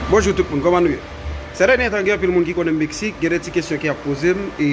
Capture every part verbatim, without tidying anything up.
Bonjou tout moun, kòman nou ye? Sè dènye tan, gen anpil moun ki konnen m Meksik, gen de ti kesyon ki ap poze m, e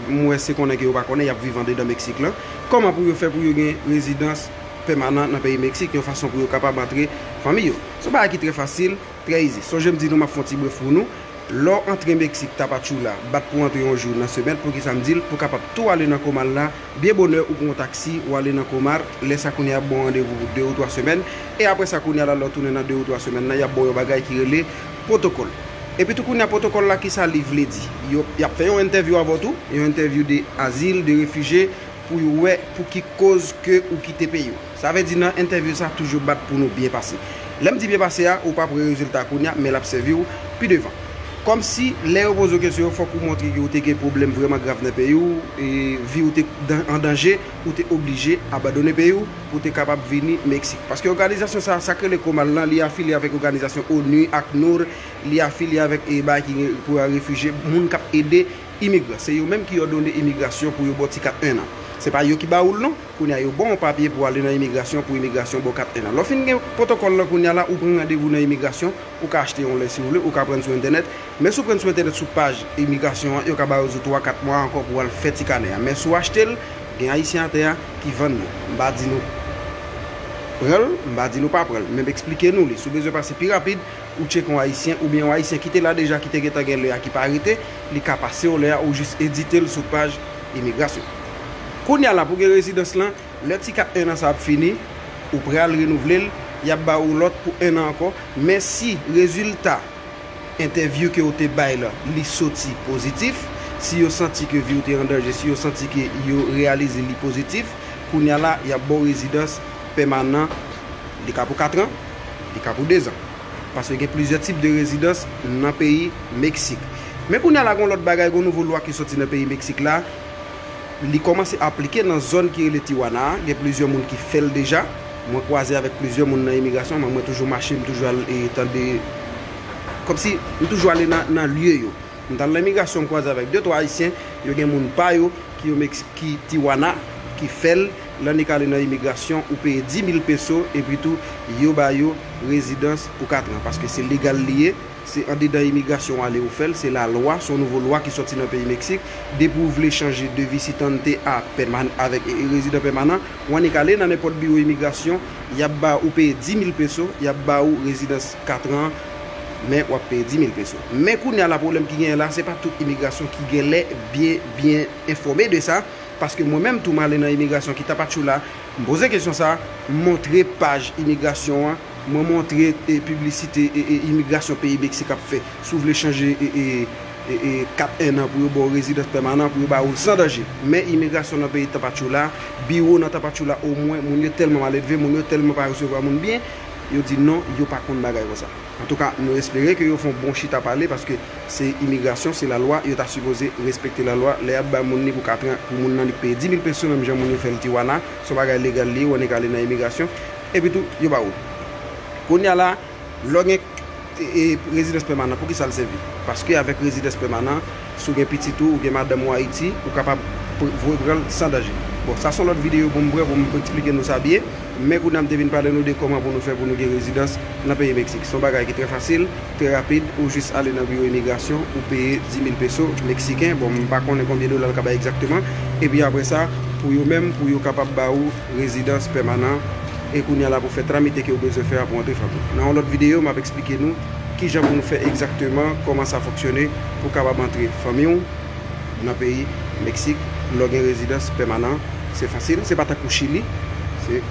m wè se konnen ke yo pa konnen, y ap viv andedan Meksik lan. Kòman pou yo fè pou yo gen rezidans pèmanan nan peyi Meksik, yon fason pou yo kapab antre fanmi yo? Se yon bagay ki trè fasil, trè izi. Sonje m di nou, m ap fè yon ti brèf pou nou. Lè w antre Meksik, Tapachula, bat pou antre yon jou nan semèn, poukisa m di l, pou kapab tou ale nan Komal la, byen bonè, ou pran yon taksi, ou ale nan Komal, lè sa kounye a y ap ba w randevou pou de ou twa semèn, e apre sa kounye a la, lè w tounen nan de ou twa semèn nan, y ap ba w yon bagay ki rele pwotokòl. Epi tou kounye a pwotokòl la, kisa li vle di? Yo, y ap fè yon entèvyou avè w tou, yon entèvyou de azil, de refijye, pou yo wè pou ki koz ke ou kite peyi w. Sa vle di nan entèvyou sa toujou bat pou nou byen pase. Lè m di byen pase a, ou p ap wè rezilta kounye a, men l ap sèvi w pi devan. Kòmsi, lè yo poze w kesyon yo, fòk ou montre ke ou te gen pwoblèm vrèman grav nan peyi w, e vi w te dan-, an danje, ou te oblije abandone peyi w pou w te kapab vini Meksik. Paske òganizasyon sa, sa k rele Komal lan, li afilye avèk òganizasyon onu, aknur, li afilye avèk, e, bagay ki gen pou refijye, moun k ap ede imigran. Se yo menm ki òdone imigrasyon pou yo ba w ti kat en an. Se pa yo ki ba ou l non. Kounye a yo ba w yon papye pou w ale nan imigrasyon pou imigrasyon ba w kat en an. Lè w fin gen pwotokòl lan kounye a la, ou pran randevou nan imigrasyon, ou ka achte yon lè si w vle, ou ka pran l sou entènèt. Men si w pran l sou entènèt sou paj imigrasyon an, yo ka ba w sou twa, kat mwa ankò pou w al fè ti kanè a. Men si w achte l, gen Ayisyen atè a ki vann li. M pa di nou pran l, m pa di nou pa pran l, men m eksplike nou li. Si w bezwen pase pi rapid, ou tcheke yon Ayisyen, oubyen yon Ayisyen ki te la deja, ki te gentan gen lè a, ki pa rete, li ka pase w lè a, ou jis edite l sou paj imigrasyon. Kounye a la, pou gen rezidans lan, lè ti kat en an sa ap fini, ou pral renouvle l, y ap ba ou lòt pou en an ankò, men si rezilta entèvyou ke w te bay la, li soti pozitif, si yo santi ke vi w te an danje, si yo santi ke yo reyalize li pozitif, kounye a la, y ap ba w rezidans pèmanan, li ka pou kat an, li ka pou de zan. Paske gen plizyè tip de rezidans nan peyi Meksik. Men kounye a la, gen yon lòt bagay, gen yon nouvo lwa ki soti nan peyi Meksik la. Li kòmanse aplike nan zòn ki rele Tijuana a. Gen plizyè moun ki fè l deja. Mwen kwaze avèk plizyè moun nan imigrasyon, men mwen toujou mache, m toujou al, e, tande, kòmsi m toujou ale nan, nan lye yo. M t al nan imigrasyon, m kwaze avèk de twa Ayisyen, yo gen moun pa yo ki yo Meks-, ki Tijuana, ki fè l, lè annik ale nan imigrasyon, ou peye dis mil peso, epi tou, yo ba yo rezidans pou kat an, paske se legal li ye, se andedan imigrasyon w ale ou fè l, se lalwa, se yon nouvo lwa ki sòti nan peyi Meksik. Depi w vle chanje de visitante a pèman-, avèk, e, e, rezidan pèmanan, w annik ale nan nenpòt biwo imigrasyon, y ap ba ou peye dis mil peso, y ap ba ou rezidans kat an, men w ap peye dis mil peso. Men kounye a la, pwoblèm ki genyen la, se pa tout imigrasyon ki genlè byen, byen enfòme de sa, paske mwen menm tou, m ale nan imigrasyon ki Tapachula, m poze kesyon sa, m montre paj imigrasyon an, mwen montre, e, piblisite, e, e, imigrasyon peyi Meksik ap fè. Si w vle chanje, e, e, e, e, kat en an pou yo ba w rezidans pèmanan, pou yo ba ou l san danje. Men imigrasyon nan peyi Tapachula, biwo nan Tapachula, omwen, moun yo tèlman maledve, moun yo tèlman pa resevwa moun byen, yo di non, yo pa konn bagay konsa. Antouka, nou espere ke yo fè yon bon chita pale, paske se imigrasyon, se lalwa, yo ta sipoze respekte lalwa. Lè y ap ba moun li pou kat an, pou moun nan li peye dis mil peso, menm jan moun yo fè l Tijuana, se yon bagay legal li ye, w annik ale nan imigrasyon, epi tou, yo ba ou l. Kounye a la, lè w gen, e, e, rezidans pèmanan, poukisa l sèvi? Paske avèk rezidans pèmanan, si w gen pitit ou, ou gen madanm ou Ayiti, ou kapab pr-, voye pran l san danje. Bon, sa se yon lòt videyo pou m pran, pou m eksplike nou sa byen. Men kounye a m te vin pale nou de kòman pou nou fè pou nou gen rezidans nan peyi Meksik. Se yon bagay ki trè fasil, trè rapid, ou jis ale nan biwo imigrasyon, ou peye dis mil peso meksiken. Bon, m pa konnen konbyen dola l ka bay egzakteman. Epi apre sa, pou yo menm, pou yo kapab ba ou rezidans pèmanan, e kounye a la pou fè tramite ke w bezwen fè a pou antre fanmi w. Nan yon lòt videyo, m ap eksplike nou kijan pou nou fè egzakteman, kòman sa fonksyone pou w kapab antre fanmi w nan peyi Meksik lè w gen rezidans pèmanan. Se fasil, se pa tankou Chili. Se